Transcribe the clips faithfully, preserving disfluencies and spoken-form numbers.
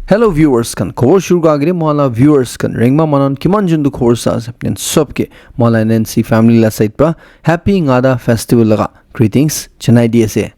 Hello viewers khan, khobor shuru kura agere moila viewers khan, Rengma manon kiman juntu khobor sa ase, apni khan sob ke moila N N C family la side pra Happy Ngada Festival laga greetings janai di ase.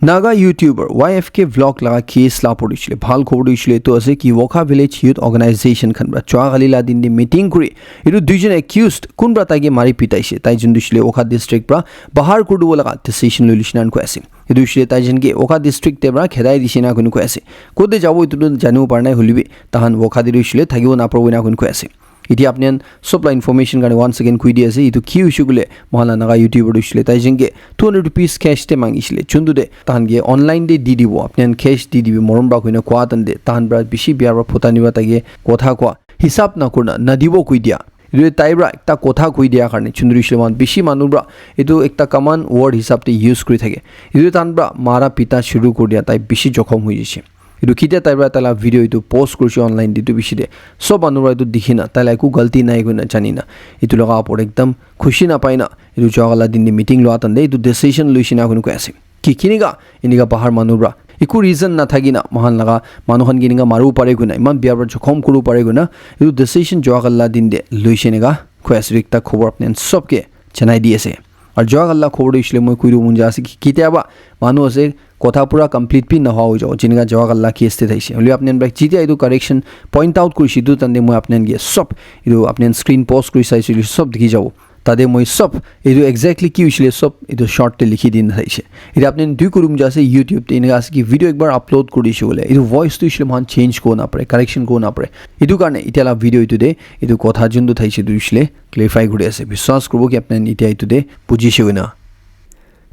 Naga YouTuber Y F K Vlog laga case la opor te hoishe le bhal khobor tu hoishe le etu ase ki Wokha Village Youth Organization khan pra chua kali la din te meeting kuri etu duijon accused kun pra tai ke mari pitaishe, tai jun tu hoishe le Wokha district pra bahar kuri dibo laga decision loi lishe na koi ase. Etu hoishe le tai jun ke Wokha district te pra khedai dishe na koi ase. Kote jabo etu tu janibo para nai, hoilebi tahan Wokha te hoishe le thakibo na paribo na koi ase. Etia apni khan sob la information karne one second koi di ase. Etu ki hoishe koile, moikhan la Naga YouTuber tu hoishe le tai jun ke two hundred rupees cash te mangishe le. Chuntu te tahan ke online te di dibo, apni khan cash di dibi morom pra koina koa tan te tahan pra bishi bia pra phota niba tai ke kotha koa hisab na kurna nadibo koi dia. Etu tai pra ekta kotha koi dia karne chuntu hoishe le moikhan bishi manu pra etu ekta common word hisab te use kuri thake. Etu tahan pra mara pita shuru kuri dia, tai bishi jokhom hoi jaise. Etu kitia tai pra tai la video etu post kurishe online te, etu bishi te sob manu pra etu dikhi na tai la eku galti nai koina jani na etu laga opor ekdam khushi na pai na etu jua kala din te meeting lua tan te etu decision luishe na koi ase ki kinika enika bahar manu pra eku reason na thaki na moikhan laga manu khan kinika maribo pare koina, iman bia pra jokhom kuribo pare koina etu decision jua kala din te luishe neka koi ase. Ekta khobor apni khan sob ke janai di ase. Aru jua kala khobor tu hoishe le moi koi dibo mon jai ase ki kitia ba manu ase kotha pura complete bi nahoi jabo, jenika jua kala case te thaishe. Hoilebi apni khan pra jitia etu correction point out kurishe etu tan te moi apni khan ke sob etu apni khan screen post kuri saishe le sob dikhi jabo. Tate moi sob etu exactly ki hoishe le sob etu short te likhi di na thaishe. Etu apni khan dui kurum jai ase YouTube te enika ase ki video ekbar upload kuri dishe koile etu voice tu hoishe le moikhan change kuri na pare, correction kuri na pare. Etu karne etia la video etu te etu kotha jun tu thaishe etu hoishe le clarify kuri ase. Biswas kuribo ki apni khan etia etu te bujishe koina.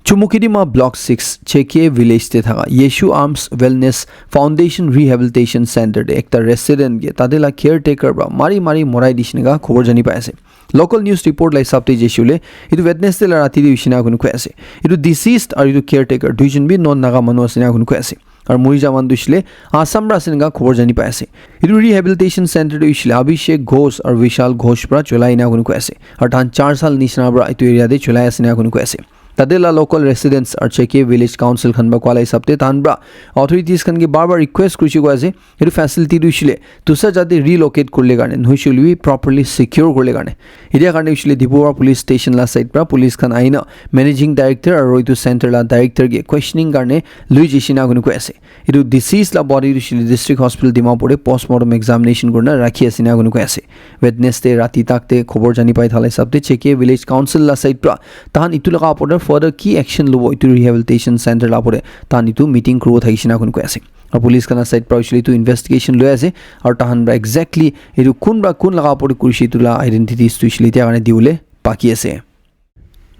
Chumukedima Block six, Chekie Village te thaka Yeshu Arms Wellness Foundation Rehabilitation Center te ekta resident ke tate la caretaker pra mari mari morai dishe neka khobor jani pai ase. Local news report la hisab te jaishe koile, etu Wednesday la rati te hoishe na koi koi ase. Etu deceased aru etu caretaker duijon bi non Naga manu ase na koi koi ase. Aru muri ja manu tu hoishe le Assam pra ase neka khobor jani pai ase. Etu rehabilitation center tu hoishe le Abhishek Ghosh aru Vishal Ghosh pra cholai na koi koi ase. Aru tahan char sal nishina pra etu area te cholai ase na koi koi ase. Tate la local residents aru Chekie village council khan pra koa la hisab te tahan pra authorities khan ke bar bar request kurishe koi ase, etu facility tu hoishe le dusra jati relocate kurile karne, nohoishe koile bi properly secure kurile karne. Etia karne hoishe le Dibrugarh police station la side pra police khan ahina managing director aru etu center la director ke questioning karne loi jaishe na koi koi ase. Etu deceased la body tu hoishe le district hospital Dimapur te postmortem examination kurina rakhi ase na koi koi ase. Wednesday rati tak te khobor jani pai thala hisab te Chekie village council la side pra tahan etu laga opor te further ki action lobo etu rehabilitation center la opor te tahan etu meeting kuribo thakishe na koi koi ase. Aru police khan la side pra hoishe le etu investigation loi ase aru tahan pra exactly etu kun pra kun laga opor te kurishe etu la identities tu hoishe le etia karne dibole baki ase.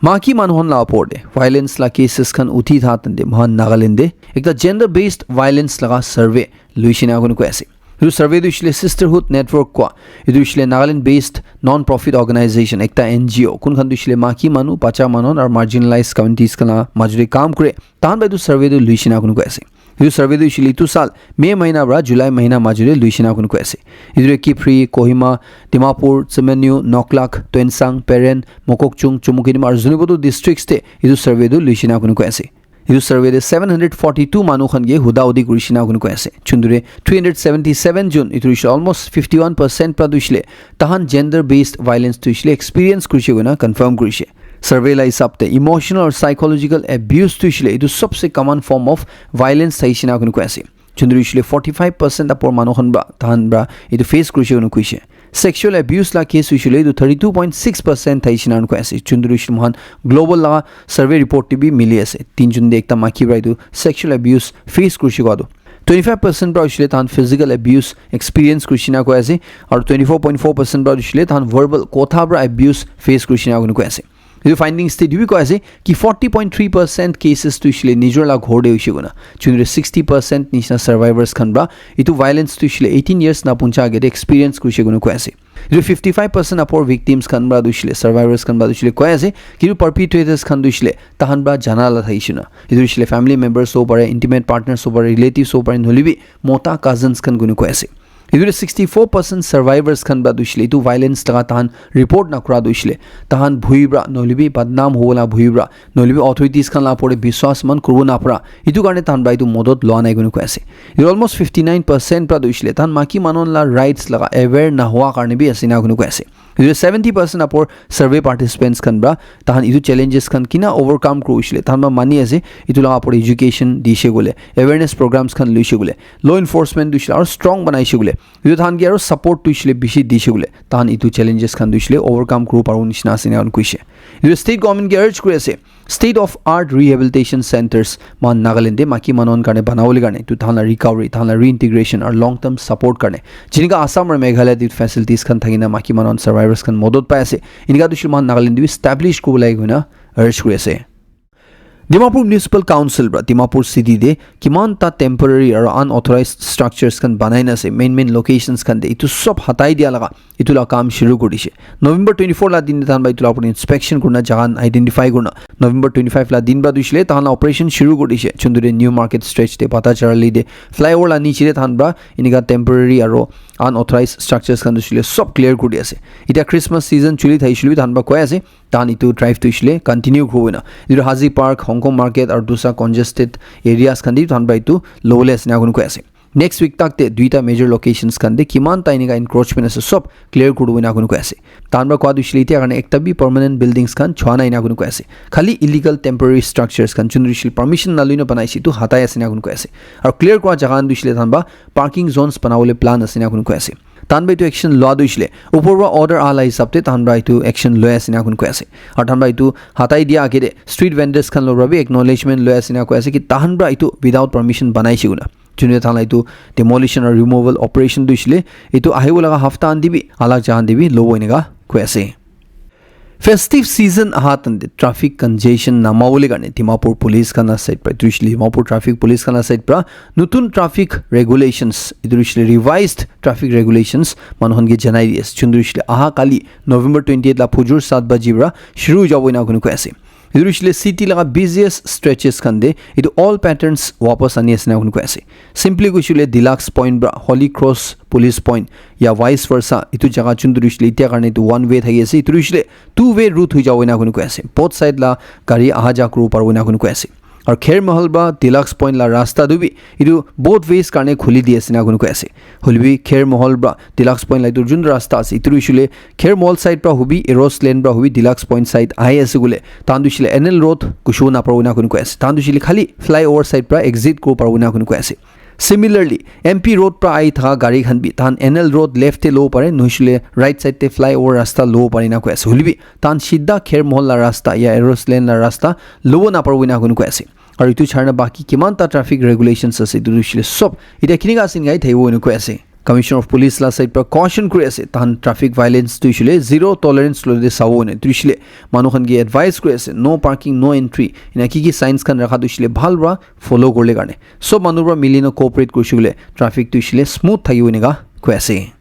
Maki manu khan la opor te violence la cases khan uthi tha tante moikhan Nagaland te ekta gender based violence laga survey luishe na koi koi ase. Etu survey tu hoishe le Sisterhood Network koa, etu hoishe le Nagaland based non profit organization, ekta N G O, kun khan tu hoishe le maki manu, bacha manu aru marginalized communities khan la majo te kam kure, tahan pra etu survey tu luishe na koi koi ase. Etu survey tu hoishe le etu sal May mahina pra July mahina majo te luishe na koi koi ase. Etu te Kiphire, Kohima, Dimapur, Tsemenyu, Noklak, Tuensang, Peren, Mokokchung, Chumukedima aru Zunheboto districts te etu survey tu luishe na koi koi ase. Etu survey te seven hundred forty two manu khan ke huda hudi kurishe na koi koi ase. Chuntu te three hundred seventy seven jun, etu hoishe le almost fifty one percent pra tu hoishe le tahan gender based violence tu hoishe le experience kurishe koina confirm kurishe. Survey la hisab te emotional aru psychological abuse tu hoishe le etu sobse common form of violence thaishe na koi koi ase. Chuntu hoishe le forty five percent apor manu khan pra tahan pra etu face kurishe koi koishe. Sexual abuse la case hoishe le etu thirty two point six percent thaishe na koi ase. Chuntu hoishe le moikhan global laga survey report te bi mili ase. Tinjun te ekta maki pra etu sexual abuse face kurishe koa tu. Twenty five percent pra hoishe le tahan physical abuse experience kurishe na koi ase. Aru twenty four point four percent pra hoishe le tahan verbal kotha pra abuse face kurishe na koi ase. Etu findings te etu bi koi ase ki forty point three percent cases tu hoishe le nijor la ghor te hoishe koina. Chuntu sixty percent nishina survivors khan pra etu violence tu hoishe le eighteen years na puncha age te experience kurishe koina koi ase. Etu fifty five percent apor victims khan pra tu hoishe le, survivors khan pra tu hoishe le koi ase, kintu perpetrators khan tu hoishe le tahan pra jana la thaishe na. Etu hoishe le family members hobo pare, intimate partners hobo pare, relatives hobo pare, nohoile bi mota cousins khan koi koi ase. Etu sixty four percent survivors khan para tu hoishe le etu violence laga tahan report na kura tu hoishe le tahan bhui para nohole bi badnam hobo la bhui para nohole bi authorities khan la opor te biswas man kuribo na para etu karne tahan para etu modot loa nai koina koi ase. Etu almost fifty nine percent para tu hoishe le tahan maki manu la rights laga aware na hua karne bi ase na koina koi ase. Etu seventy percent upor survey participants khan para tahan etu challenges khan kina overcome kuri hoishe le tahan para mani ase. Etu laga opor education dishe koile, awareness programs khan loishe koile, law enforcement tu hoishe le aru strong banaishe koile, etu tahan ke aru support tu hoishe le bishi dishe koile tahan etu challenges khan tu hoishe le overcome kuribo paribo nishina ase ena koishe. Etu state government ke urge kuri ase, state of art rehabilitation centers man Nagaland te maki manon karne banabole karne tu tahan la recovery, tahan la reintegration aru long term support karne jinika Assam aru Meghalaya te facilities khan thakina maki manon survivors khan modot pai ase. Enika tu hoishe le man Nagaland te bi establish kuribo lage koina urge kuri ase. Dimapur Municipal Council para Dimapur City te kiman ta temporary aru unauthorized structures khan banai na ase main main locations khan te, etu sob hatai dia laga etu la kam shuru kuri dishe. November twenty four la din te tahan para etu la opor te inspection kurina jaga khan identify kurina November twenty five la din para tu hoishe le tahan la operation shuru kuri dishe. Chunduri New Market stretch te Pata Charali te flyover la niche te tahan para enika temporary aru unauthorized structures khan tu hoishe le sob clear kuri di ase. Etia Christmas season chuli thakishe le bi tahan para koi ase tahan etu drive tu hoishe le continue kuribo na. Etu Hazi Park, Hong Kong Market aru dusra congested areas khan te tahan para etu lobole ase ena koina koi ase. Next week tak te duita major locations khan te kiman ta enika encroachment ase sob clear kuribo ena koina koi ase. Tahan para koi tu hoishe le etia karne ekta bi permanent buildings khan chua nai ena koina koi ase. Khali illegal temporary structures khan chunduri hoishe le permission naloi na banaishe etu hatai ase ena koina koi ase. Aru clear kura jaga khan tu hoishe le tahan para parking zones banabole plan ase ena koina koi ase. Tahan para etu action loa tu hoishe le upor para order aha la hisab te tahan para etu action loi ase ena koina koi ase. Aru tahan para etu hatai dia age te street vendors khan logot para bi acknowledgement loi ase ena koi ase ki tahan para etu without permission banaishe koina. June tahan la etu demolition aru removal operation tu hoishe le etu ahibo laga hafta khan te bi alag jaga khan te bi lobo enika koi ase. Festive season aha tan te traffic congestion namabole karne Dimapur police khan la side para etu hoishe le Dimapur traffic police khan la side para nutun traffic regulations etu hoishe le revised traffic regulations manu khan ke janai di ase. Chunduri hoishe le aha kali November twenty eight la phujur saat baji para shuru jabo ena koina koi ase. Etu hoishe le city laga busiest stretches khan te etu old patterns wapas ani ase ena koina koi ase. Simply koishe le Deluxe Point para Holy Cross Police Point ya vice versa etu jaga chunduri hoishe le etia karne etu one way thaki ase, etu hoishe le two way route hoi jabo ena koina koi ase. Both side la gari aha ja kuribo paribo ena koina koi ase. Aru Kher Mahal para Deluxe Point la rasta tu bi etu both ways karne khuli di ase ena koina koi ase. Hoile bi Kher Mahal para Deluxe Point la etu jun rasta ase etu hoishe le Kher Mahal side para hobi Eros Lane para hobi Deluxe Point side ahi ase koile tahan tu hoishe le N L Road gusibo na paribo ena koina koi ase. Tahan tu hoishe le khali flyover side para exit kuribo paribo ena koina koi ase. Similarly, M P Road para ahi thaka gari khan bi tahan N L Road left te lobo pare, nohoishe le right side te flyover rasta lobo pare ena koi ase. Hoile bi tahan sidha Kher Mahal la rasta ya Eros Lane la rasta lobo na paribo ena koina koi ase. Aru etu chhari na baki kiman ta traffic regulations ase etu tu hoishe le sob etia kinika ase ena thakibo ena koi ase. Commissioner of Police la side para caution kuri ase, tahan traffic violence tu hoishe le zero tolerance loi te sabo ena. Tu hoishe le manu khan ke advice kuri ase, no parking, no entry, ena ki ki signs khan rakha tu hoishe le bhal para follow kuribole karne. Sob manu para mili na cooperate kurishe koile traffic tu hoishe le smooth thakibo enika koi ase.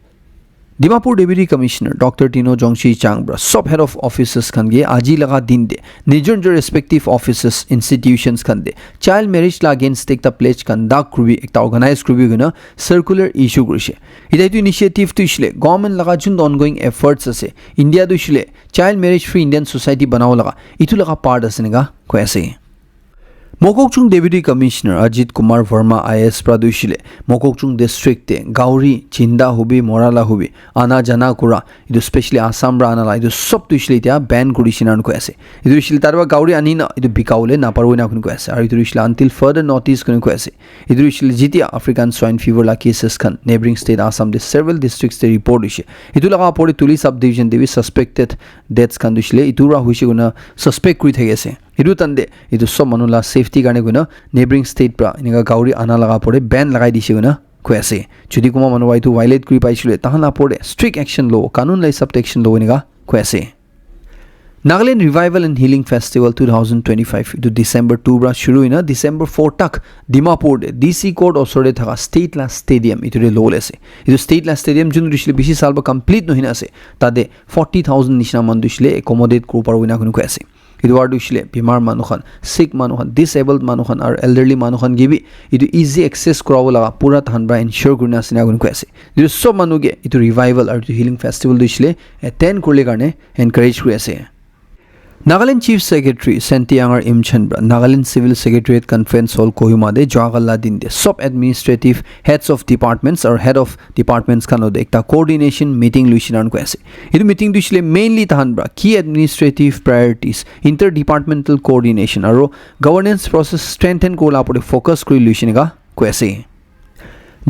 Dimapur Deputy Commissioner Doctor Tino Jongshi Chang para sob head of offices khan ke aji laga din te nijor nijor respective offices, institutions khan te child marriage la against te ekta pledge conduct kuribi, ekta organize kuribi koina circular issue kurishe. Etia etu initiative tu hoishe le government laga jun ongoing efforts ase, India tu hoishe le child marriage free Indian society banabo laga etu laga part ase enika koi ase. Mokokchung Deputy Commissioner Ajit Kumar Verma I A S para tu hoishe le Mokokchung district te gauri jinda hobi mora la hobi ana jana kura etu specially Assam para ana la etu sob tu hoishe le etia ban kuri dishe ena koi ase. Etu hoishe le tar para gauri ani na etu bika bole na paribo ena koi ase. Aru etu hoishe le until further notice koi ase. Etu hoishe le jetia African swine fever la cases khan neighboring state Assam te several districts te report hoishe. Etu laga opor te Tuli subdivision te bi suspected deaths khan tu hoishe le etu para hoishe koina suspect kuri thaki ase. Etu tan te etu sob manu la safety karne koina neighboring state para enika gauri ana laga opor te ban lagai dishe koina koi ase. Jodi kunba manu para etu violate kuri paishe le tahan la opor te strict action lobo, kanun la hisab te action lobo enika koi ase. Nagaland Revival and Healing Festival two thousand twenty-five etu December two para shuru hoina December four tak Dimapur te D C court osor te thaka state la stadium etu te lobole ase. Etu state la stadium jun tu hoishe le bishi saal para complete nohoi na ase. Tate forty thousand nishina manu tu hoishe le accommodate kuribo paribo ena koi ase. Etu ward tu hoishe le bimar manu khan, sick manu khan, disabled manu khan aru elderly manu khan ke bi etu easy access kurabo laga pura tahan para ensure kurina ase ena kurina koi ase. Etu sob manu ke etu revival aru etu healing festival tu hoishe le attend kurile karne encourage kuri ase. Nagaland Chief Secretary Senti Yangar Imchen para Nagaland Civil Secretariat Conference Hall Kohima te joagal la din te sob administrative heads of departments aru head of departments khan lo te ekta coordination meeting luishe ena koi ase. Etu meeting tu hoishe le mainly tahan para key administrative priorities, interdepartmental coordination aru governance process strengthen kurila opor te focus kuri luishe ena koi ase.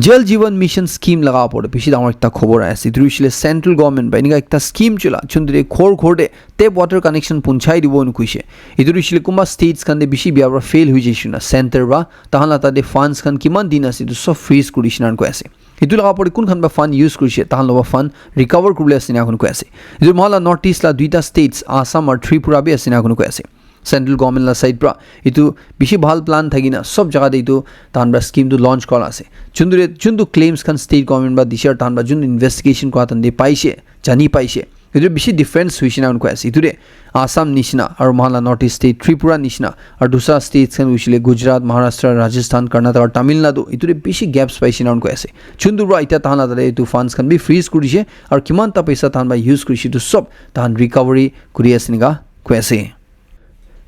Jal Jeevan Mission scheme laga opor te bishi dangor ekta khobor ahi ase. Etu hoishe le central government para enika ekta scheme chola, chundre ghor ghor te tap water connection punchai dibo ena koishe. Etu hoishe le kunba states khan te bishi bia para fail hoi jaishe na, center para tahan la tate funds khan kiman din ase, etu sob freeze kuri dishi ena koi ase. Etu laga opor te kun khan para fund use kurishe, tahan loba fund recover kuribole ase ena koi ase. Etu mohan la North East la duita states, Assam aru Tripura bi ase ena koi ase. Central government la side para etu bishi bhal plan thakina sob jaga te etu tahan para scheme tu launch kora ase. Chuntu re, chuntu claims khan state government para dishe aru tahan para chuntu investigation kora tahan te paishe, jani paishe. Etu bishi difference hoishe ena koi ase. Etu te Assam nishina aru mohan la North East state Tripura nishina aru dusra states khan hoishe le Gujarat, Maharashtra, Rajasthan, Karnataka aru Tamil Nadu, etu te bishi gaps paishe ena koi ase. Chuntu para itya tahan la tate etu funds khan bi freeze kuri dishe aru kiman ta paisa tahan para use kurishe etu sob tahan recovery kuri ase ena koi ase.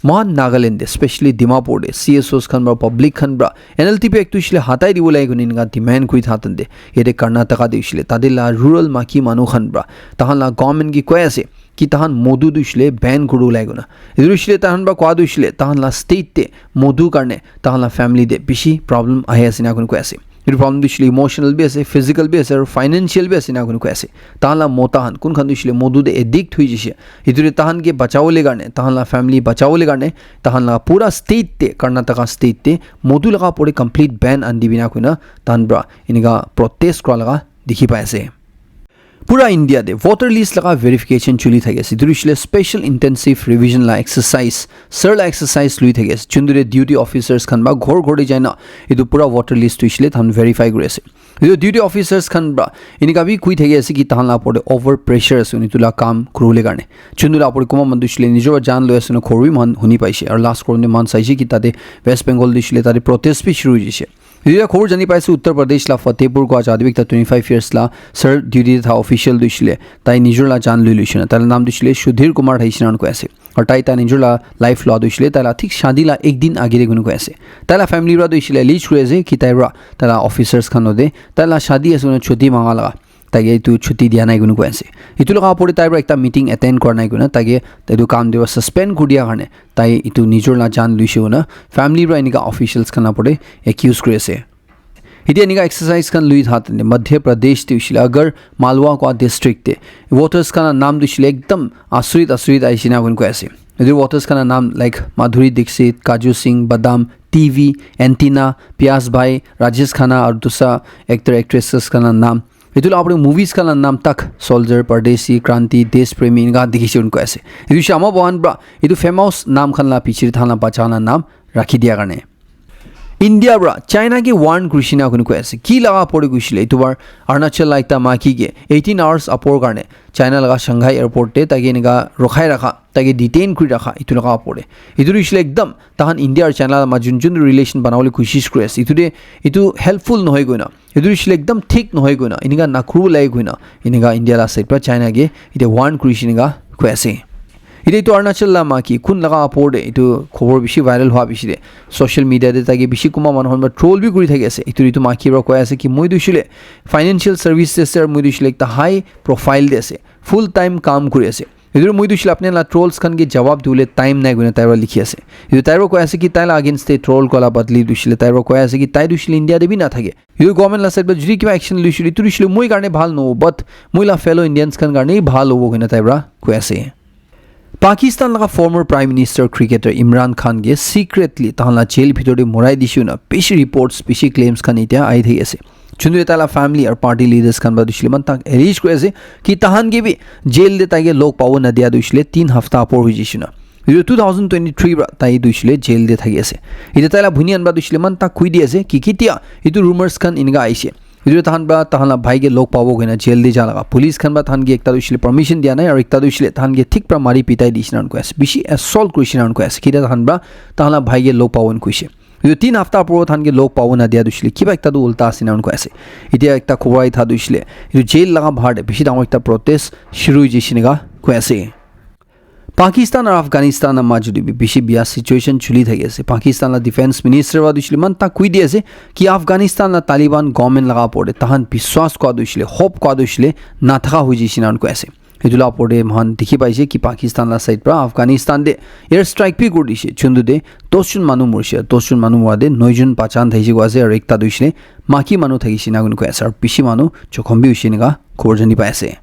Mohan Nagaland te, especially Dimapur te, C S Os khan para public khan para N L T P Act tu hoishe le hatai dibo lage koina enika demand kuri thakan te, yate Karnataka te hoishe le tate la rural maki manu khan para tahan la government ke koi ase ki tahan Modhu tu hoishe le ban kuribo lage koina. Etu hoishe le tahan para koa tu hoishe le tahan la state te Modhu karne tahan la family te bishi problem ahi ase ena koi ase. Etu problem tu hoishe le emotional bi ase, physical bi ase, aru financial bi ase ena koi ase. Tahan la mota khan, kun khan tu hoishe le Modhu te addict hoi jaishe. Etu te tahan ke bachabo le karne, tahan la family bachabo le karne, tahan la pura state te, Karnataka state te, Modhu laga opor te complete ban ani dibi ena koina, tahan para enika protest kura laga dikhi pai ase. Pura India te voter list laga verification chuli thaki ase. Etu hoishe le special intensive revision la exercise, sir la exercise lui thaki ase. Chuntu te duty officers khan para ghor ghor te jaina etu pura voter list tu hoishe le tahan verify kuri ase. Etu duty officers khan para enika bi koi thaki ase ki tahan la opor te over pressure ase, etu la kam kuribole karne. Chuntu la opor te kunba manu tu hoishe le nijor jaan loi ase koina khobor bi mohan huni paishe. Aru last khobor te mohan saishe ki tate West Bengal te hoishe le tate protest bi shuru hoi jaishe. Etu khobor jani paise Uttar Pradesh la Fatehpur kua jaga te bi ekta twenty five years la sir duty te tha official tu hoishe le tai nijor la jaan lui luishe na. Tai la naam tu hoishe le Sudhir Kumar thaishe na koi ase. Aru tai ta nijor la life lua tu hoishe le tai la thik shadi la ek din age te koina koi ase. Tai la family para tu hoishe le allege kuri ase ki tai para tai la officers khan logote tai la shadi ase koina chuti manga laga tai ke etu chuti dia nai koina koi ase. Etu laga opor te tai para ekta meeting attend kura nai koina tai ke etu kam te para suspend kuri dia karne tai etu nijor la jaan luishe koina family para enika officials khan la opor te accuse kuri ase. Etia enika exercise khan lui thakan te Madhya Pradesh te hoishe le Agar Malwa kua district te voters khan la naam tu hoishe le ekdam asurit asurit ahishe na koina koi ase. Etu voters khan la naam like Madhuri Dixit, Kaju Singh, Badam, T V, Antenna, Pyas Bhai, Rajesh Khanna aru dusra actor actresses khan la naam. Etu la opor te movies khan la naam tak Soldier, Pardesi, Kranti, Desh Premi enika dikhishe koina koi ase. Etu hoishe ama bhan para etu famous naam khan la piche te tahan la bacha khan la naam rakhi dia karne. India para China ke warn kurishe na koina koi ase. Ki laga opor te koishe le, etu bar Arunachal la ekta maiki ke eighteen hours apor karne China laga Shanghai airport te tai ke enika rokhai rakha, tai ke detain kuri rakha, etu laga opor te. Etu hoishe le ekdam tahan India aru China la majun jun relation banabole koshish kuri ase. Etu te, etu helpful nohoi koina. Etu hoishe le ekdam thik nohoi koina, enika nakuribo lage koina, enika India la side para China ke etia warn kurishe enika koi ase. Etia etu Arunachal la maiki kun laga opor te etu khobor bishi viral hua bishi te social media te tai ke bishi kunba manu khan para troll bi kuri thaki ase. Etu etu maiki para koi ase ki moi tu hoishe le financial service te ase aru moi tu hoishe le ekta high profile te ase, full time kam kuri ase. Etu moi tu hoishe le apni la trolls khan ke jawab dibole time nai koina tai para likhi ase. Etu tai para koi ase ki tai la against te troll kura la badli tu hoishe le tai para koi ase ki tai tu hoishe le India te bi nathake. Etu government la side para jodi kiba action luishe le, etu hoishe le moi karne bhal nohobo, but moi la fellow Indians khan karne bhal hobo koina tai para koi ase. Pakistan laga former Prime Minister cricketer Imran Khan ke secretly tahan la jail bhitor te morai dishe koina bishi reports, bishi claims khan etia ahi thaki ase. Chuntu te tai la family aru party leaders khan para tu hoishe le eman tak allege kuri ase ki tahan ke bi jail te tai ke log pabo nadia tu hoishe le tin hafta apor hoi jaishe na. Etu two thousand twenty-three para tai tu hoishe le jail te thaki ase. Etia tai la bhuni khan para tu hoishe le eman tak koi di ase ki ketia etu rumors khan enika ahishe. Etu tahan pra tahan la bhai ke log pabo koina jail te ja laga. Police khan pra tahan ke ekta tu shile permission dia nai, aru ekta tu shile tahan ke thik pra mari pitai di shina koi ase. Bishi assault kuri shina koi ase. Kita tahan pra tahan la bhai ke log pabo koise. Etu tin hafta puro tahan ke log pabo na dia tu shile kiba ekta tu ulta ase na koi ase. Etia ekta khobor ahi tha tu shile. Etu jail laga bahar te bishi dangor ekta protest shuru hoise shina koi ase. Pakistan aru Afghanistan la majot te bi bishi biya situation chuli thaki ase. Pakistan la defense minister wa tu shile man tak koi di ase ki Afghanistan la Taliban government laga opor te tahan biswas kua tu shile, hope kua tu shile, na thaka hoi jai shina koi ase. Etu la opor te mohan dikhi paise ki Pakistan la side pra Afghanistan te air strike bi kuri dishe. Chuntu te dos jon manu morishe, dos jon manu mora te noi jon bachan thakishe koi ase, aru ekta tu hoishe maki manu thakishe na koi ase, aru bishi manu jokhom bi hoishe enika khobor jani pai ase.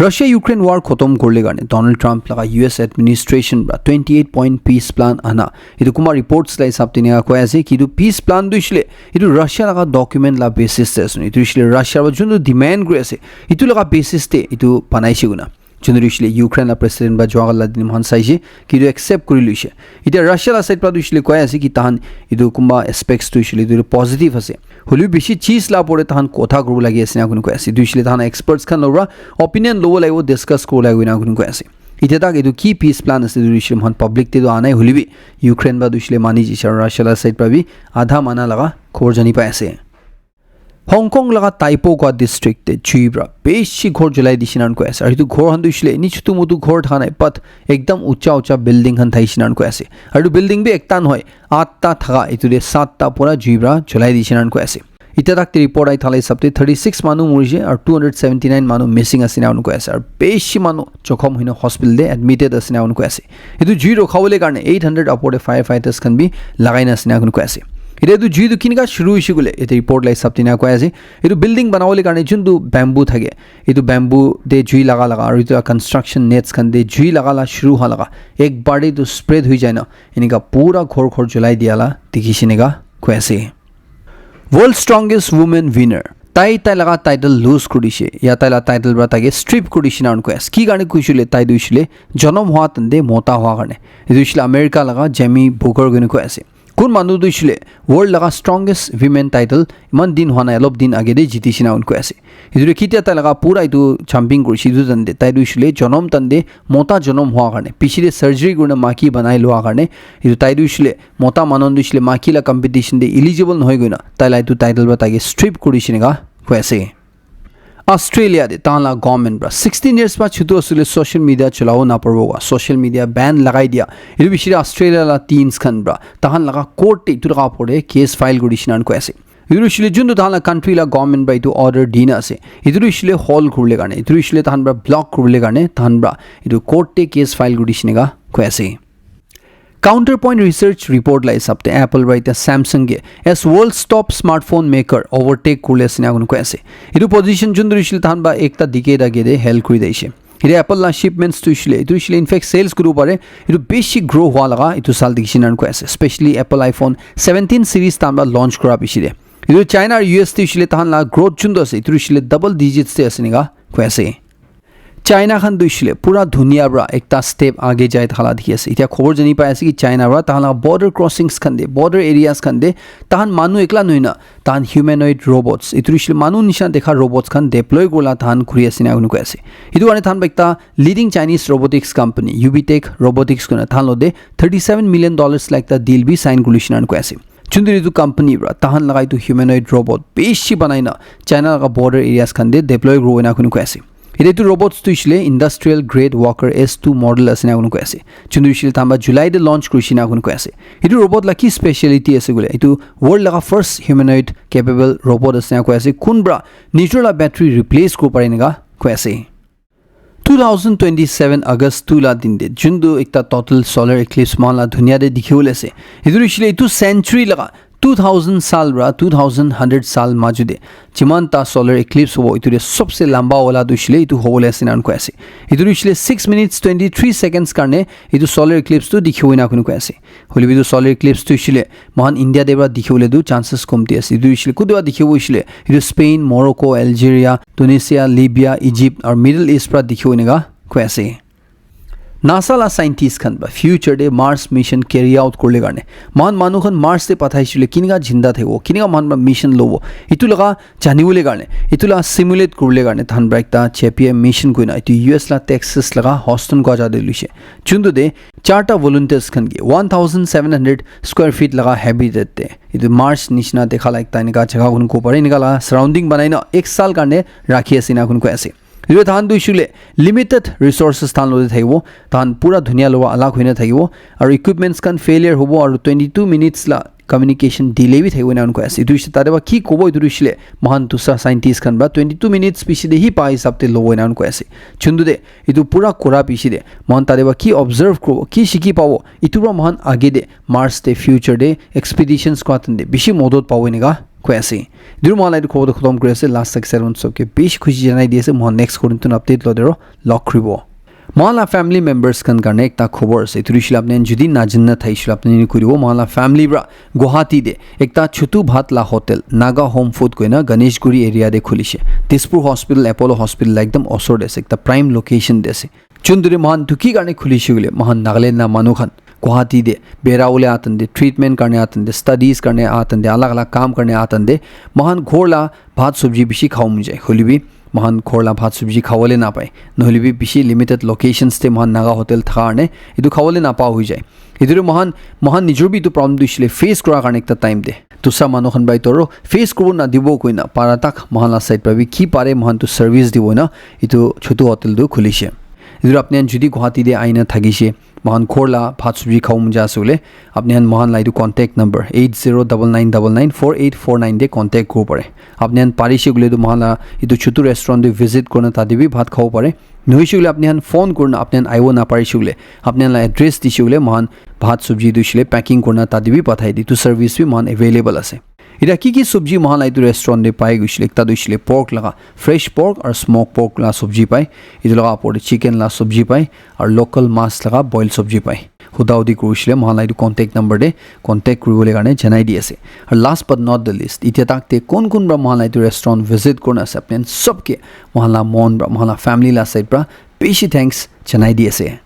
Russia Ukraine war khotom kurle karne Donald Trump laga U S administration pra twenty eight point peace plan ana. Etu kunba reports la hisab te enika koi ase ki etu peace plan tu hoishe etu Russia laga document la basis te ase. Etu hoishe Russia pra juntu demand kuri ase, etu laga basis te etu banaishe koina. Juntu hoishe Ukraine la president pra jua kali la din mohan saishe ki etu accept kuri loishe. Etia Russia la side pra tu hoishe koi ase ki tahan etu kunba aspects tu hoishe etu positive ase. Hoilebi bishi cheez la opor te tahan kotha kuribo lagi ase na koi ase. Etu hoishe tahan experts khan logo pra opinion lobo lagibo, discuss kuribo lagibo na koi ase. Etia tak etu ki peace plan ase etu hoishe mohan public te tu anai, hoilebi Ukraine pra tu hoishe mani jishe aru Russia la side pra bi adha mana laga khobor jani pai ase. Hong Kong laga Taipo kua district te jui pra bishi ghor julai dishe na koi ase. Aru etu ghor khan tu hoishe eni chutu mutu ghor thaka nai, but ekdam ucha ucha building khan thakishe na koi ase. Aru etu building bi ekta nohoi, atta thaka, etu te satta pura jui pra julai dishe na koi ase. Etia tak te report ahi thala hisab te thirty six manu morishe aru two hundred seventy nine manu missing ase na koi ase. Aru bishi manu jokhom hoina hospital te admitted ase na koi ase. Etu jui rukha bole karne eight hundred upor te firefighters khan bi lagai na ase na koi ase. Etia etu jui tu kinika shuru hoishe koile, etu report la hisab te enika koi ase. Etu building bana bole karne juntu bamboo thake, etu bamboo te jui laga laga, aru etu construction nets khan te jui laga la shuru hua laga, ek baar te etu spread hoi jai na, enika pura ghor ghor julai dia la dikhi shina koi ase. World Strongest Woman winner. Tai tai laga title lose kuri dishe. Ya tai la title pra tai ke strip kuri dishe na koi ase. Ki karne koishe koile tai tu hoishe koile jonom hua tande mota hua karne. Etu hoishe koile America laga Jamie Booker koi koi ase. Kun manu tu hoishe koile world laga strongest women title iman din hua nai, olop din age te jiti dishe na koi ase. Etu tu ketia tai laga pura etu jumping kuri dishe etu tande, tai tu hoishe koile jonom tande mota jonom hua karne, piche te surgery kurina maki banai lua karne, etu tai tu hoishe koile mota manu tu hoishe koile maki la competition te eligible nohoi koina tai la etu title pra tai ke strip kuri dishe enika koi ase. Australia te tahan la government pra sixteen years pra chutu ase koile social media cholabo naparibo koi, social media ban lagai dia. Etu bishi Australia la teens khan pra tahan laga court te etu laga opor te case file kuri dishe enika koi ase. Etu hoishe koile juntu tahan la country la government pra etu order dina ase. Etu hoishe koile hold kuribole karne, etu hoishe koile tahan pra block kuribole karne, tahan pra etu court te case file kuri dishe enika koi ase. Counterpoint research report la hisab te Apple pra etia Samsung ke as world's top smartphone maker overtake kuribole ase enika koi ase. Etu position juntu hoishe koile tahan pra ekta decade age te held kuri dishe. Etia Apple la shipments tu hoishe koile, etu hoishe koile in fact sales kuribo pare, etu bishi grow hua laga etu saal dikhi shina koi ase, especially Apple iPhone seventeen series tahan pra launch kura piche te. Etu China aru U S te hoishe koile tahan la growth juntu ase, etu hoishe koile double digits te ase enika koi ase. China khan tu hoishe koile pura dunia pra ekta step age jai thaka la dikhi ase. Etia khobor jani pai ase ki China pra tahan la border crossings khan te, border areas khan te tahan manu ekla nohoi na tahan humanoid robots, etu hoishe koile manu nisha dekha robots khan deploy kuribole tahan kuri ase enika koi ase. Etu karne tahan pra ekta leading Chinese robotics company Ubitech Robotics koina tahan logote thirty seven million dollars la ekta deal bi sign kuri dishe enika koi ase. Juntu etu company pra tahan laga etu humanoid robot bishi banai na China laga border areas khan te deploy kuribo enika koi ase. Etu robots tu hoishe koile industrial grade worker S two model ase enika koi ase. Juntu hoishe koile tahan pra July te launch kuri dishe enika koi ase. Etu robot la ki speciality ase koile, etu world laga first humanoid capable robot ase enika koi ase. Kun pra nijor la battery replace kuribo pare enika koi ase. Two thousand twenty seven August two la din te juntu ekta total solar eclipse mohan la dunia te dikhi bole ase. Etu hoishe koile etu century laga two thousand saal pra two thousand hundred saal majo te jiman ta solar eclipse hobo, etu te sobse lamba wala tu hoishe koile etu hobole ase enika koi ase. Etu tu hoishe koile six minutes twenty three seconds karne etu solar eclipse tu dikhibo enika koi ase. Hoilebi etu solar eclipse tu hoishe koile mohan India te pra dikhibole tu chances komti ase. Etu hoishe koile kuntu pra dikhibo hoishe koile etu Spain, Morocco, Algeria, Tunisia, Libya, Egypt aru Middle East pra dikhibo enika koi ase. NASA la scientist khan pra future te Mars mission carry out kurle karne, mohan manu khan Mars te pathaishe koile kinika jinda thakibo, kinika mohan pra mission lobo, itu laga janibole karne, itu la simulate kuribole karne tahan pra ekta J P M mission koina itu U S la Texas laga Houston kua jaga te luishe. Juntu te charta volunteers khan ke one thousand seven hundred square feet laga habitat te, itu Mars nishina dekha la ekta enika jaga kun ko pare, enika la surrounding banai na ek saal karne rakhi ase ena kun koi ase. Etu tahan tu hoishe koile limited resources tahan lote thakibo, tahan pura dunia lowa alag hoina thakibo, aru equipments khan failure hobo, aru twenty two minutes la communication delay bi thakibo ena koi ase. Etu hoishe tate ba ki kobo, etu hoishe koile mohan dusra scientist khan ba twenty two minutes piche te hi pa hisab te lobo ena koi ase. Juntu te etu pura kura piche te mohan tate ba ki observe kuribo, ki shikhi pabo, etu pra mohan age te Mars te future te expeditions kura time te bishi modot pabo enika koi ase. Etu pra mohan la etu khobor tu khotom kuri ase. Last tak sermon sobke bishi khushi janai di ase. Mohan next korin tun update lo dero log kuribo. Mohan la family members khan karne ekta khobor ase. Etu hoishe koile apni khan jodi najana thaishe koile apni khan kuribo. Mohan la family pra Guwahati te ekta Chotu Bhat la hotel, Naga Home Food koina Ganeshguri area te khulishe. Dispur Hospital, Apollo Hospital la ekdam osor te ase, ekta prime location te ase. Juntu te mohan tu ki karne khulishe koile, mohan Nagaland la manu khan Guwahati te bera bole atan te, treatment karne atan te, studies karne atan te, alag alag kam karne atan te, mohan ghor la bhat sabji bishi khabo mon jai. Hoile bi mohan ghor la bhat sabji khabole napai. Nohole bi bishi limited locations te mohan Naga hotel thaka karne etu khabole napa hoi jai. Etu te mohan, mohan nijor bi etu problem tu hoishe koile face kura karne ekta time te dusra manu khan pra etu aro face kuribo nadibo koina para tak mohan la side pra bi ki pare mohan tu service dibo na etu Chotu Hotel tu khulishe. Etu apni khan jodi Guwahati te aina thakishe, mohan ghor la bhat sabji khabo mon jai ase koile, apni khan mohan la etu contact number eight zero double nine double nine four eight four nine te contact kuribo pare. Apni khan parishe koile tu mohan la etu Chotu restaurant te visit kurina tate bi bhat khabo pare. Nohoishe koile apni khan phone kurina apni khan aibo naparishe koile, apni khan la address dishe koile mohan bhat sabji tu hoishe koile packing kurina tate bi pathai di. Etu service bi mohan available ase. Eta ki ki sabji mohan la etu restaurant te pai koishe koile, ekta tu hoishe koile pork laga, fresh pork aru smoke pork la sabji pai. Etu laga opor te chicken la sabji pai, aru local mas laga boil sabji pai. Huda hudi kurishe koile mohan la etu contact number te contact kuribole karne janai di ase. Aru last but not the least, itya tak te kon kon pra mohan la etu restaurant visit kurina ase, apni khan sobke mohan la mon pra, mohan la family la side pra bishi thanks janai di ase.